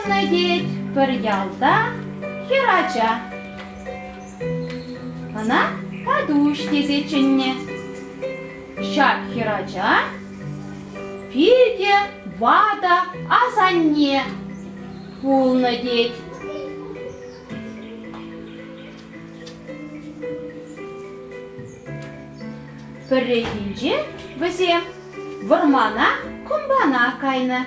Пурӑннӑ тет пӗр ялта хӗрача. Ӑна Катуҫ тесе чӗннӗ. Ҫак хӗрача питӗ ватӑ асанне пулнӑ тет. Пӗррехинче вӗсем вӑрмана кӑмпана кайнӑ.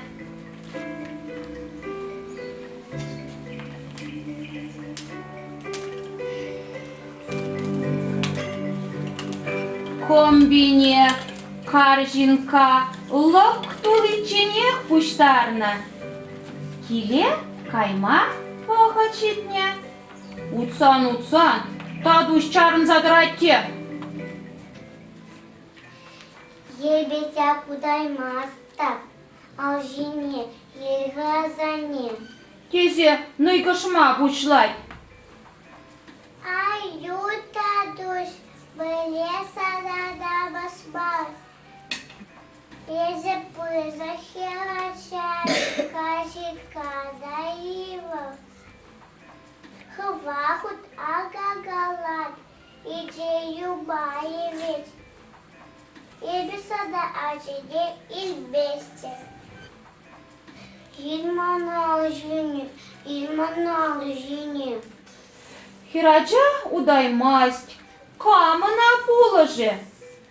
Кӑмпине карҫинкка лӑк туличченех пуҫтарнӑ. Киле кайма вӑхӑт ҫитнӗ. Утсан-утсан Татуҫ чарӑнса тӑрать те. Эпӗ ҫак утаймастӑп, ал ҫине ил-ха асанне. Тесе нӑйкӑшма пуҫлать. Аю Татуҫ, пӗле сана намӑс мар. Эсӗ пысӑк хӗрача, карҫинкка та йывӑр. Хӑва хут акакалать, Иче юпа-и вӗт. Эпӗ сана ачине илместӗп. Ил мана алҫине, ил мана алҫине. Хӗрача утаймасть, кам ӑна пулӑшӗ?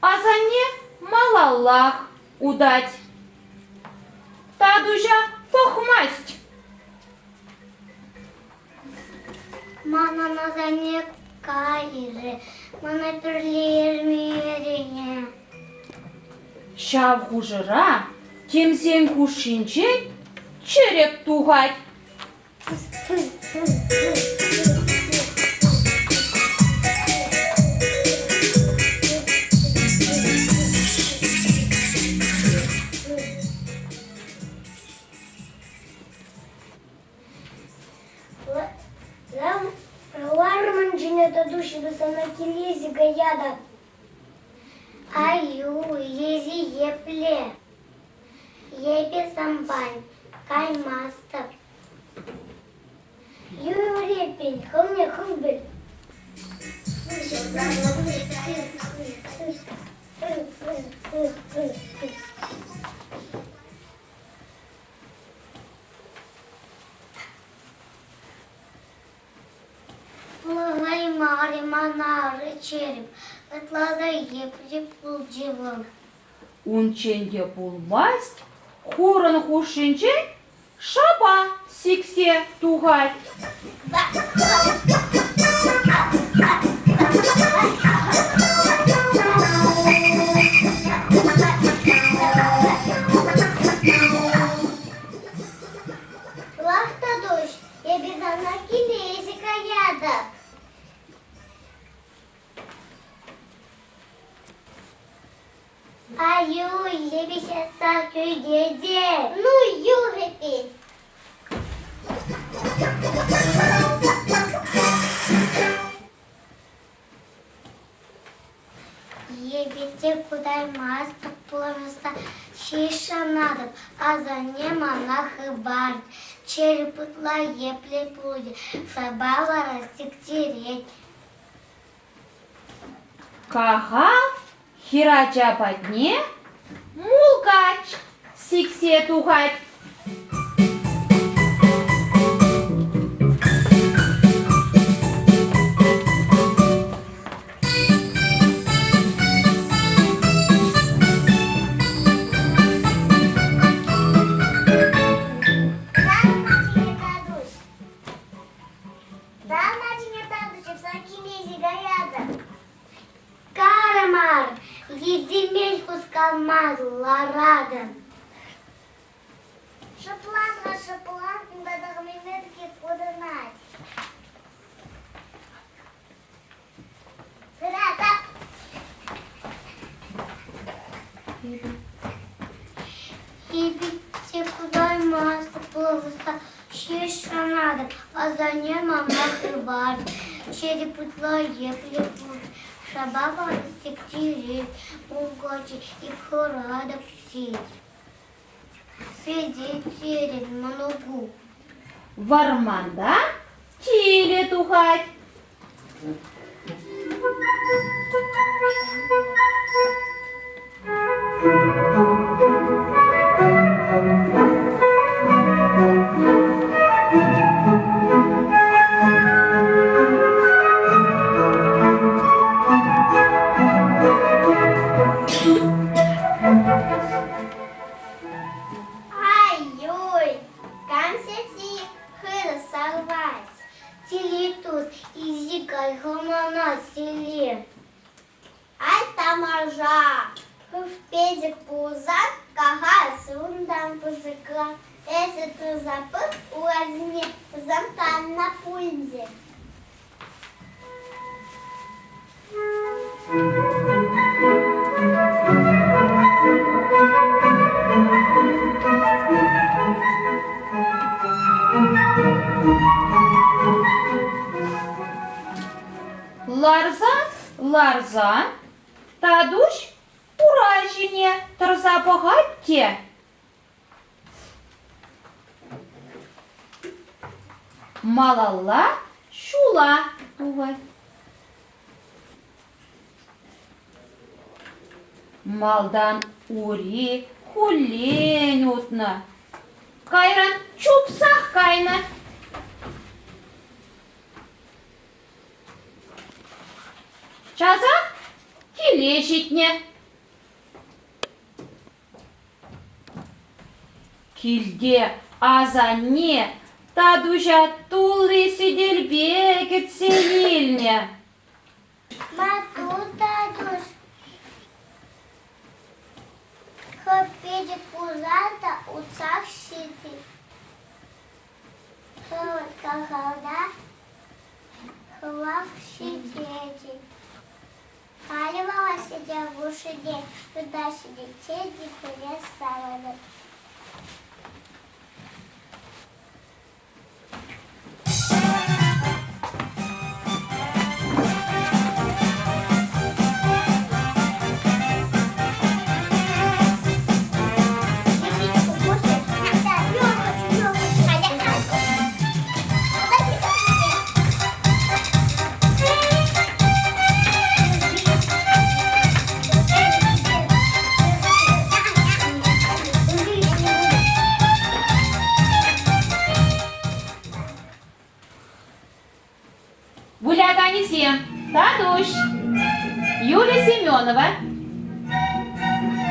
Асанне малаллах утать. Татуҫа пӑхмасть. Манӑн асанне кайрӗ, мана пӗрле эрнерене. Ҫав хушӑра тӗмсен хушшинчен чӗрӗп тухать. Ларман ҫине тӑтӑш сана килесе каятӑп. Аю, эсӗ епле? Эпӗ санпан каймастӑп. Юрепен хӑвне хӑв пӗл. Пулаймарӗ мана череп, ытла та епле пулчӗ вӑл. Унччен те пулмасть, хурӑн хушшинчен шапа сиксе тухать. Лах Татуҫ, эпӗ сана киле каятӑп. Аю, эпӗ ҫатса кӳтетӗп. Ну, юрӗ пит. Эпӗ те кутаймастӑп пулӑшса ҫеҫ шанатӑп, асанне мана хыпар. Череп ытла епле пулчӗ, шапа вара сиктерет. Кахал хӗрача патне мулкач сиксе тухать. Карӑмар, йӗтемен хускалмасӑр ларатӑн. Шӑплан-ха, шӑплан, унта тӑхӑнни курӑнать. Эпӗ кураймастӑп пулӑшса ҫеҫ шанатӑп, асанне мана хыпар. Череп ытла епле пур, шапа вара сиктерет, мулкачӗ эп хӑратӑп тет. Сидеть терӗн мӑнуку. Вӑрманта тилӗ тухать. Ай-юй, камсети хырӑ сарвать. Тили тут, изи кайхӑмана сили. Ай тамаша, хыв печӗк пулсан, кахас унтан пысӑкра. Эсӗ тӑрса пӑх урасене замтанна пулчӗ. Ларсан-ларсан Татуҫ ура ҫине тӑрса пӑхать те малалла ҫула тухать. Малтан ури хуллен утнӑ, кайран чупсах кайнӑ. Часах киле ҫитнӗ. Килте асанне Татуҫа тулли сӗтелпе кӗтсе илнӗ. Маттур, Татуҫ. Хӑв питӗ пулсан та утсах ҫитӗн. Хӑвӑрт кахалта хӑвах ҫитетӗн. Халӗ вара сӗтел хушшине тата ҫитиччен типӗре савӑнӑп. Выляканӗсем Татуҫ, Юлия Семенова,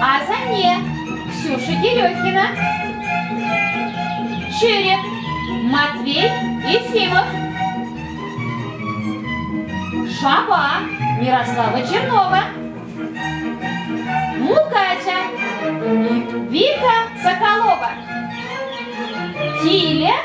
Асанне, Ксюша Терехина, Чӗрӗп, Матвей Ефимов, Шапа, Мирослава Чернова, Мулкача, Вика Соколова, Тиле.